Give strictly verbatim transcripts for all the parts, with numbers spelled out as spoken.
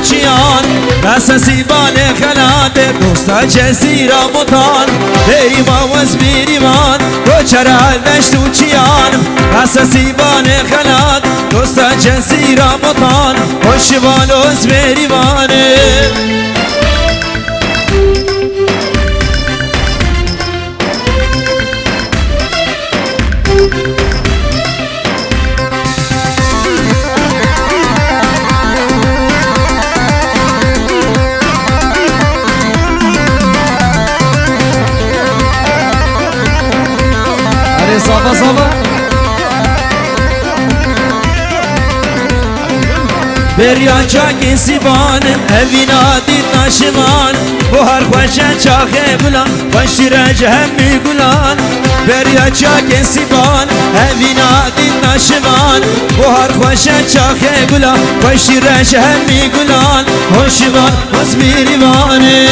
Çiyan, esesî banê xelatê, dosta cezîra mutan, bêrî ma wez bîrî man, koçera deşt û çiyan, esesî banê xelat, dosta cezîra mutan, hoşivan oz bêrî manê. Erê, zava, zava. Beriya çakê sîban, evîna dît naşivan, buhar xweşe çaxê gulan, xweşî re ji hemî gulan. Beriya çakê sîban, evîna dît naşivan, buhar xweşe çaxê gulan, xweşî re ji hemî gulan. Hoşivan, hoz bîrîvanê.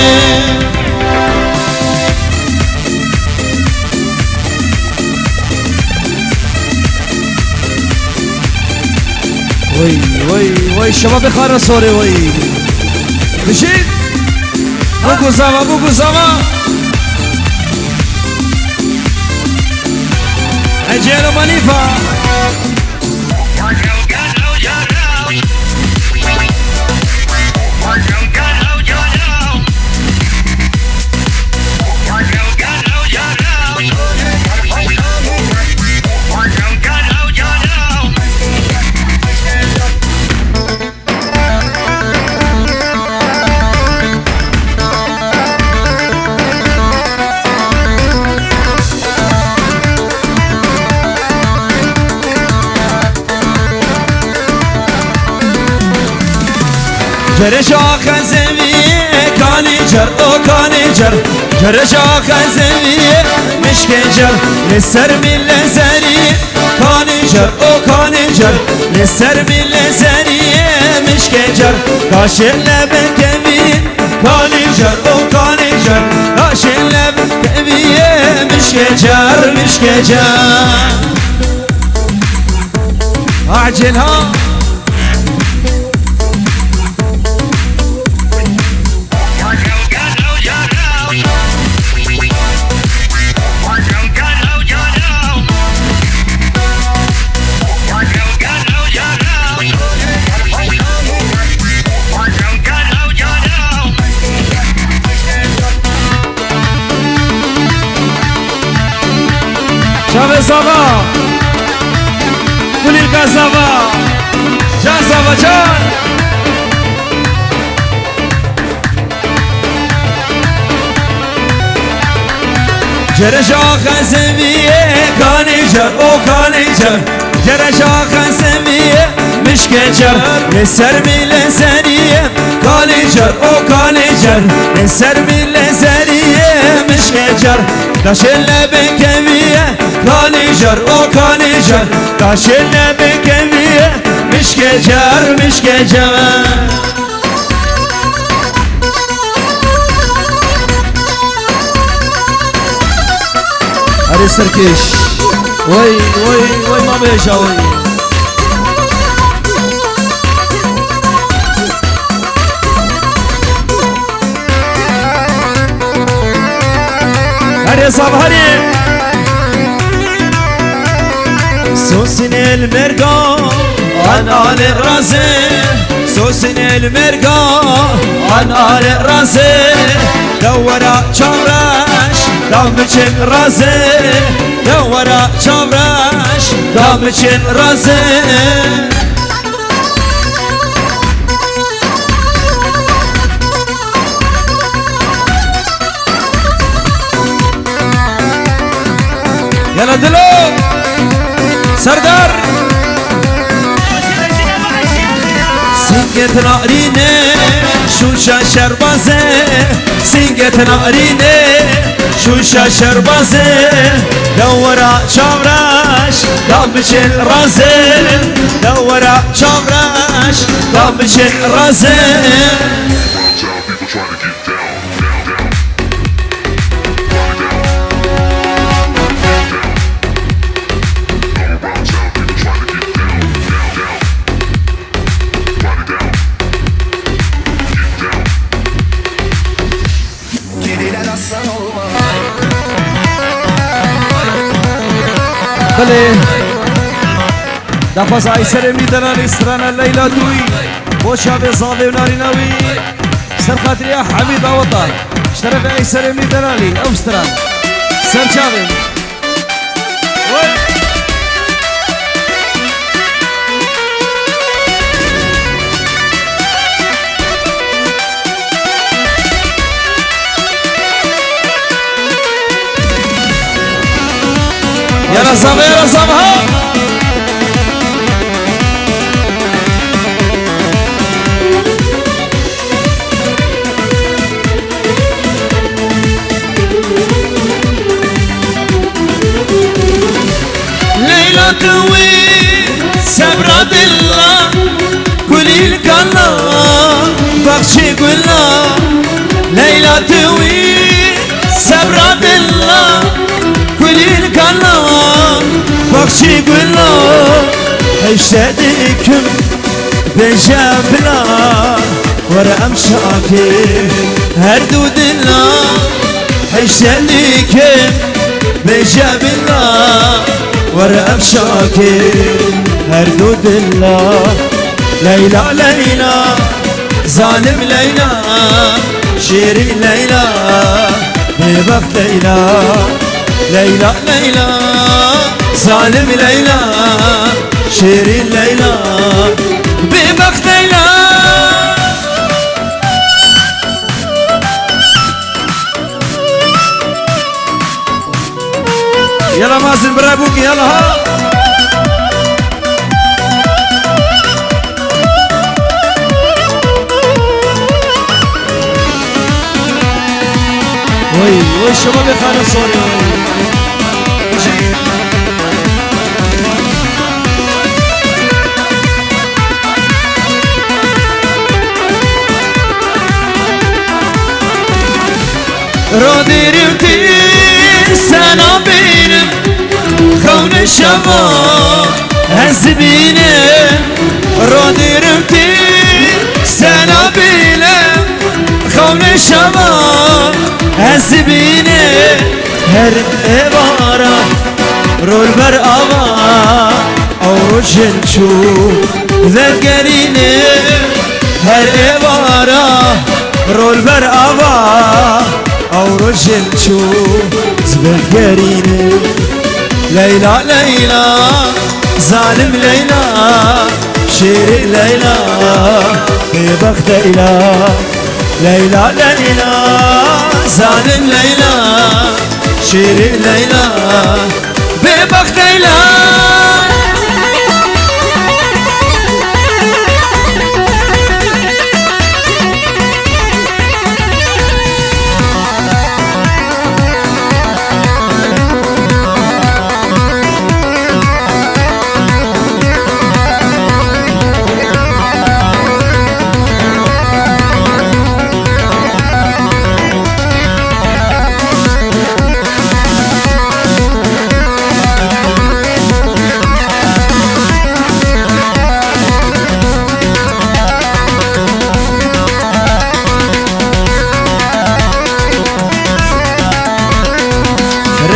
Vay, vay, vay, şebabê xara sorê, vay. Bijî. Bu guzava, bu guzava. Ecelo Manifa. Cereşa xezevî, kanî cer, o kanî cer. Cereşa xezevî, mişkê cer, li ser mîle zerî. Kanî cer, o kanî cer, li ser mîle zerî, mişkê cer. Kaşê lebe kevî, kanî cer, o kanî cer. Kaşê lebe kevî, mişkê cer, mişkê cer. Acil ha. Çavê zava. Kulîlka zava. Can zava can. Cereşa xezeviyê kanî cer, o kanî cer. Cereşa xezeviyê mişkê cer, lê ser mîle zeriyê. Kanî cer, o kanî cer, lê ser mîle zeriyê. Mişkê cer, daşê lebe keviyê. Kanî cer, o kanî cer, daşê lebe keviyê. Mişkê cer, mişkê cer. Erê serkêş. Wey, wey, wey, ma bêja wey. Erê sav herê. Sosinê li merga, an alê razê. Sosinê li merga, an alê razê. Dewera çavreş, da biçin razê. Dewera çavreş, da biçin razê. Yala Dilo! Serdar! Singê tinarîne, şûşa şerbazê. Singê tinarîne, şûşa şerbazê. Dewera çavreş, da biçin razê. Dewera çavreş, da biçin razê. Belê. Daxwaza Eyserê Mî Delalî, strana Leyla Dûyî. Bo çavê zavê û narîna wî. Ser xatiriya Hemî Daweta. Ji terefê Eyserê Mî Delalî. Ev stran. Ser çavê. Yara sava, yara sava, ha! Leyla tu wî sebra dila, kulîlkana baxçê gula. Leyla tu wî sebra dila, kulîlkana baxçê gula. Heyşe dikim bêje bila, were em şakê her du dila. Heyşe dikim bêje bila, were em şakê her du dila. Leyla, Leyla, zalim Leyla, şêrîn Leyla, bêbext Leyla. Leyla, Leyla, zalim Leyla, şêrîn Leyla, bêbext Leyla. Yala Mazin, bira bûkî, yala ha. Oy, oy, şebabê Xanim Sorê, oy. Rodîrim tî sena bînim, xewne şeva ez bînim. Rodîrim tî sena bînim, xewne şeva ez bînim. Her êvara rol ber ava, ew rojin çû vegerîne. Her êvara rol ber ava, ew rojin çû vegerîne. Leyla, Leyla, zalim Leyla, şêrîn Leyla, bêbext Leyla. Leyla, Leyla, zalim Leyla, şêrîn Leyla, bêbext Leyla.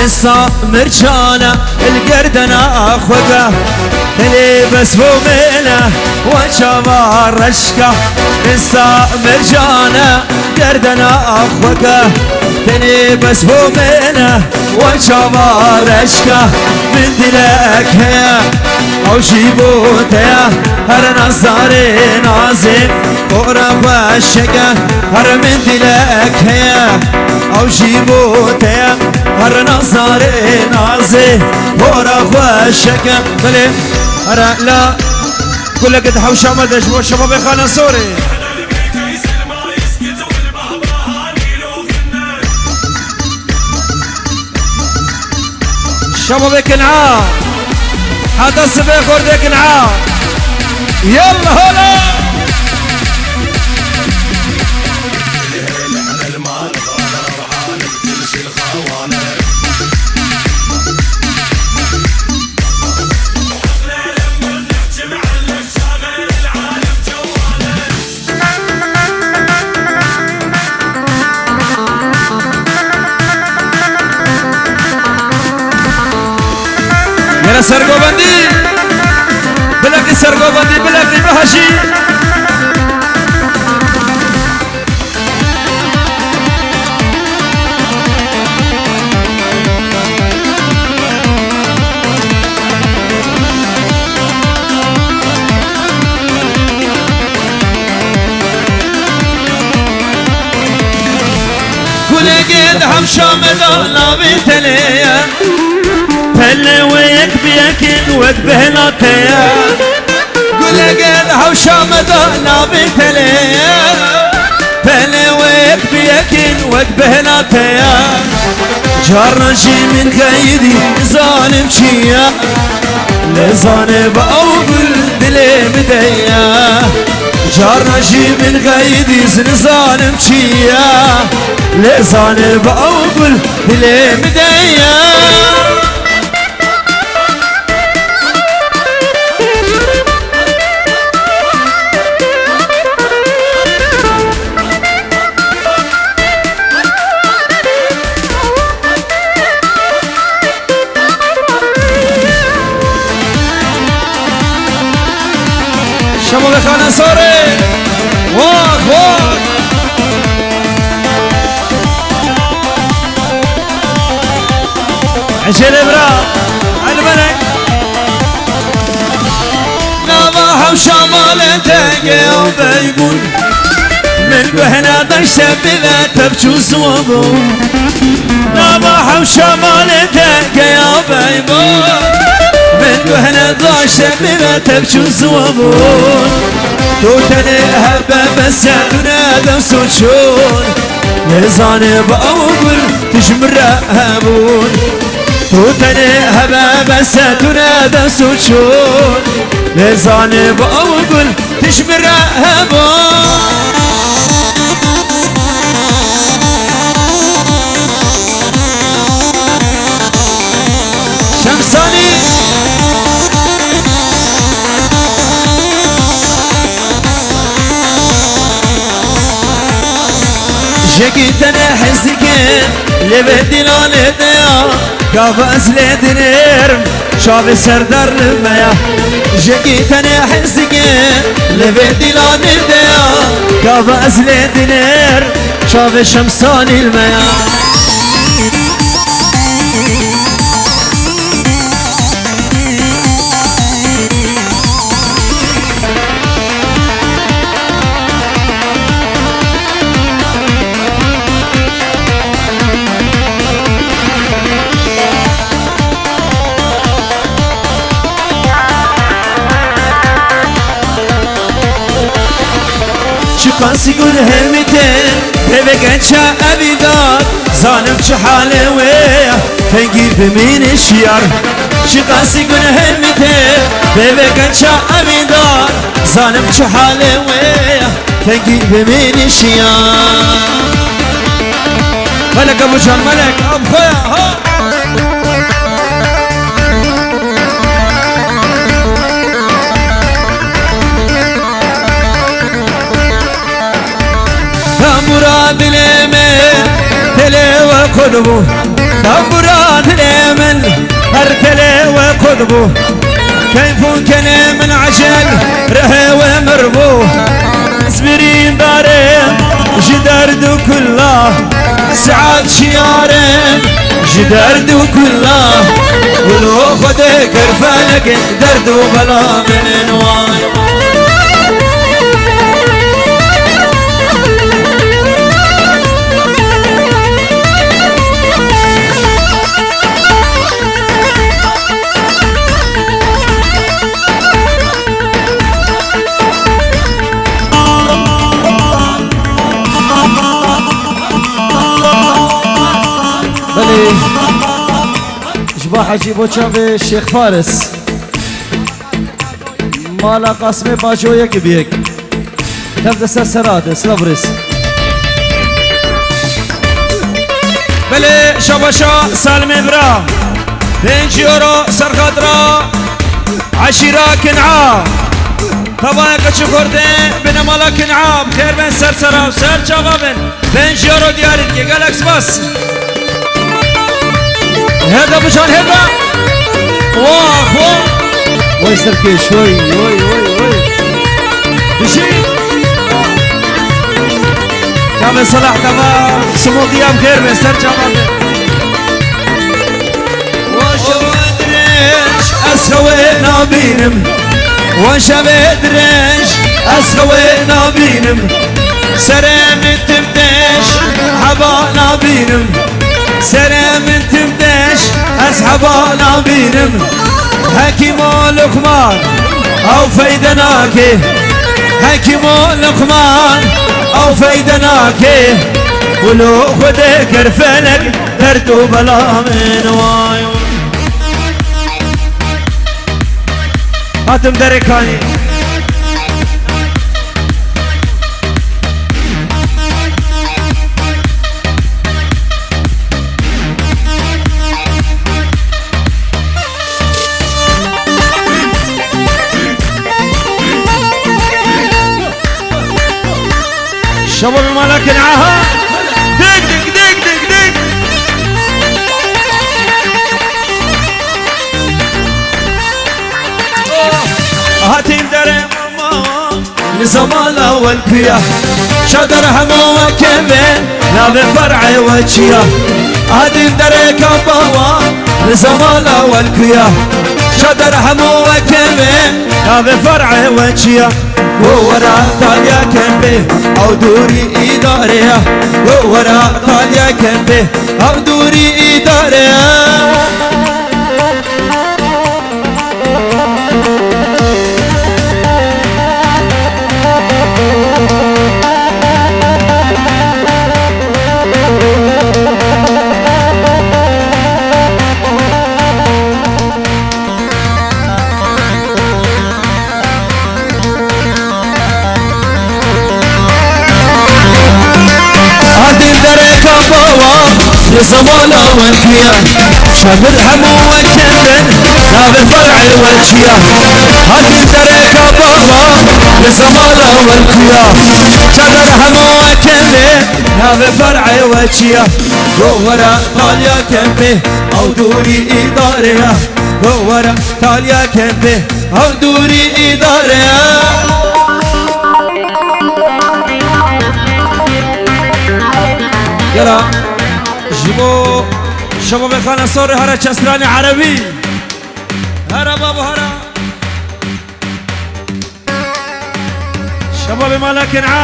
Rêsa mirçana li gerdena xwe ke, tenê bes bo mêne we çava reşka. Rêsa mirçana gerdena xwe ke, tenê bes bo mêne we çava reşka. Min dilek heye, ew jî bo te ye, her nazarê nazê, xora xweşeke, her min dilek heye, ew jî bo te ye, her nazarê nazê, xora xweşeke. Belê, here la guleke di hewşa me de ji bo şebabê Xanim Sorê. Şebabê Kin'a. Heta sibê xortê Kin'a. Yalla hola. Yere Sergovendî. Bilekî sergovendî, bilekî bihejî. Gulekê di hewşa me de navê tenê ye. Pele we yek bi yekîn wek bihna te ye. Gulekê di hewşa me de navê tenê ye. Pele we yek bi yekîn wek bihna te ye. Carna jî min xeyidî nizanim çi ye. Lê zanibe ew gul dilê min de ye. Carna jî min xeyidî nizanim çi ye. Lê zanibe ew gul dilê min de ye. Şemo ve Xane Sarê. Vak, vak. Ecele bira. Hadi bana. Nava hewşa malê te geya beygun. Min guhna daşte bile tepçû suwabû. Nava hewşa malê te geya beygun. Min guhna daşte bile tepçû suwabû. Tu tenê hebe bese tu ne dem soçûn. Nêzanê bi ew gul tu ji min re hebûn. Tu tenê hebe bese tu ne dem soçûn. Nêzanê bi ew gul tu ji min re hebûn. Şemsanî. Jekî tenê hezike lê vê dîlanê de ya. Gava ez lê dinêrim çavê Serdar li me ya. Jekî tenê hezike lê vê dîlanê de ya. Gava ez lê dinêrim çavê Şemsanî li me ya. Çiqasî gul hemî te, bêvê gença evî dar, zanim çi halê wê ya, fengî bimîne şiyar. Çiqasî gul hemî te, bêvê gença evî dar, zanim çi halê wê ya, fengî bimîne şiyar. Melek Abucan, Melek, Abxoya, ha! Tambura dilê min telê we qut bû. Tambura dilê min her telê we qut bû. Keyf û kenê min ecel rihê we mir bû. Ez birîndarê ji derd û kulla. Saet şiyare ji derd û kulla. Wilo Xwedê kir felekê derd û bela min ên way. Belê. Ji bo Hecî bo çavê Şêx Faris. Mala Qasimê Baco yek bi yek. Tev de ser sera de, silav rêz. Belê, şabaşa Salimê bira. Pênc euro serxatira eşîra Kin'a. Tavaya keçi xortê binemala Kin'a. Bi xêr ben ser sera, ser çava bin. Pênc euro diyarî dike. Gelek spas. Hevda bican hevda. Wah, Serkêş, oy, oy, oy, oy. Bijî. Çavê Selah, tamam. Şimo qiyam xêr be, ser çava be. Wan şevê dirêj ez xewê nabînim. Wan şevê dirêj ez xewê nabînim. Serê min tim deş heba nabînim. Serê min tim deş ez heba nabînim. Hekîmo Luqman ew feyde nake. Hekîmo Luqman ew feyde nake. Wilo Xwedê ker felek derd û bela min way. Hatim derê kanî. Şebabê mala kin, aha. Dik, dik, dik, dik, dik. Hatim derê mama. Li zemala welkuya çadir hemû weke me, navê fer'ê we çiya? Adîn dereka bawa, li zemala welkuya çadir hemû weke me, navê fer'ê we çiya? Go wera taliya kempê, ew dûrî îdareya. Go wera taliya kempê, ew dûrî îdareya. Adîn dereka bawa, li zemala welkuya çadir hemû weke me, navê fer'ê we çiya? Adîn dereka bawa, li zemala welkuya çadir hemû weke me, navê fer'ê we çiya? Go wera taliya kempê, ew dûrî îdareya. Go wera taliya kempê, ew dûrî îdareya. Gera ji bo şebabê Xanesorê, here çestranê erebî. Here babo, here. Şebabê mala Ken'a.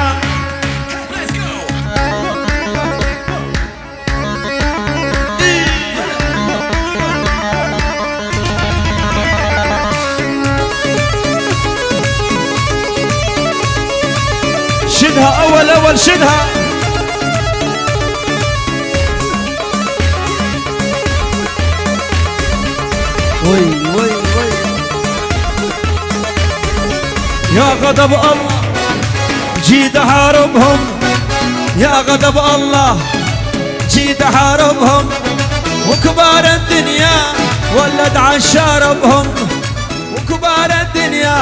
شدها أول، أول شدها. وي، وي، وي. يا غضب الله، جيد حاربهم. يا غضب الله، جيد حاربهم. وكبار الدنيا ولد عشاربهم. وكبار الدنيا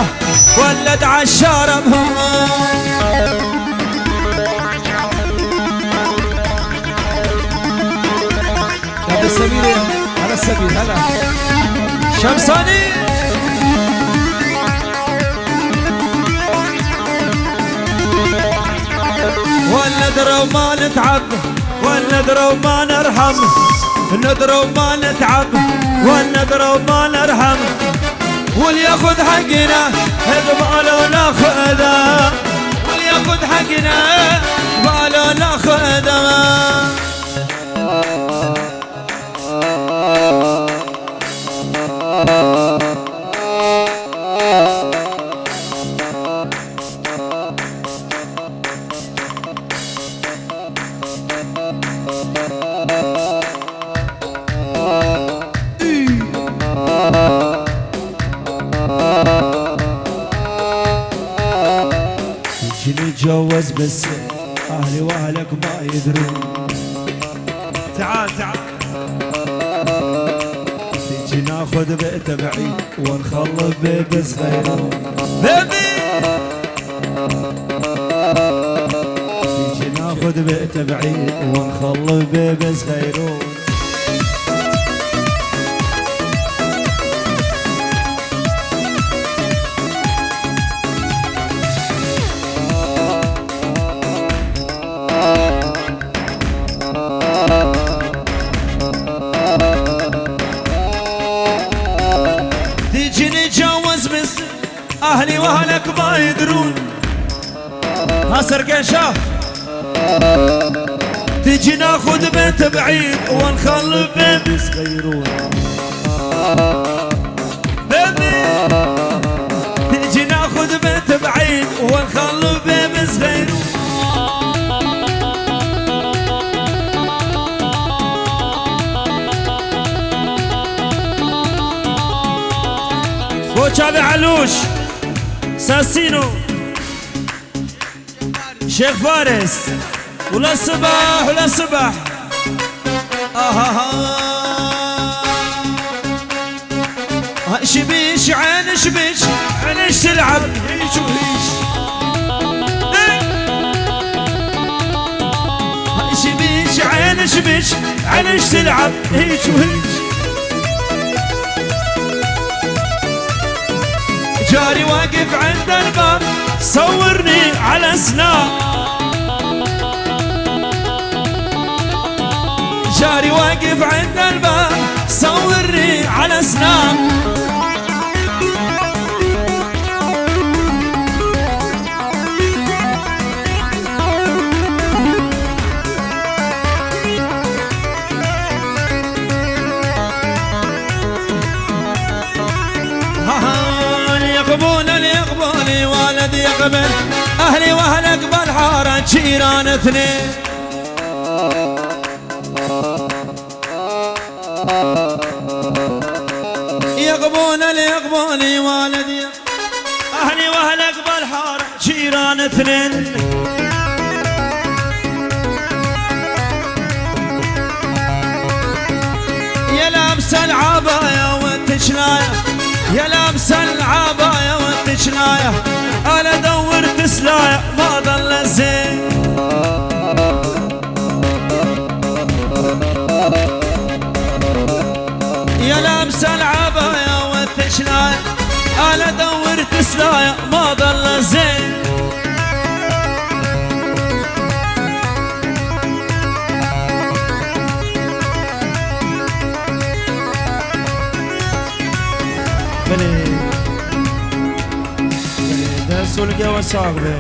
ولد عشاربهم. هذا السمير، هذا السمير، هذا شمساني. ولا ندرى وما نتعب، ولا ندرى وما نرحم، ندرى وما نتعب، ولا ندرى وما نرحم. واللي ياخذ حقنا هذا ما له ناخذه، واللي ياخذ حقنا ما له ناخذه. جني جوز بس أهلي وأهلك ما يدرون. تعال، تعال. تيجي ناخد بيت بعيد ونخلف بيبي صغير. بيبي. تيجي ناخد بيت بعيد ونخلف بيبي صغير. Ehlî wehlek bayê dirûn. Ha serkeşa. Ti cîna xwe dibe tebîd, wan xalib bê bizxeyrûn. Bê mi? Ti cîna xwe dibe tebîd, wan xalib bê bizxeyrûn. Bo çavê Elûş, Sasîno, Şêx Faris. Ula sibah, ula sibah. Ahaha. شبيش عين شبيش، علاش تلعب هيج وهيج؟ شبيش عين شبيش، علاش تلعب هيج وهيج؟ جاري واقف عند الباب، صورني على سناب. جاري واقف عند الباب، صورني على سناب. ها ها، اليقبون اليقبون والد يقبل، أهلي وأهلك بالحارة جيران اثنين. يقبون اليقبون والد يقبل، أهلي وأهلك بالحارة جيران اثنين. يا لابسة العباية والتشلاية، يا لابسة العباية والتشلاية، أنا دورت سلاية ما ضل زين. يا لابسة العباية والتشلاية، أنا دورت سلاية ما ضل زين. Belê. Belê. Dest û li gewa sax be.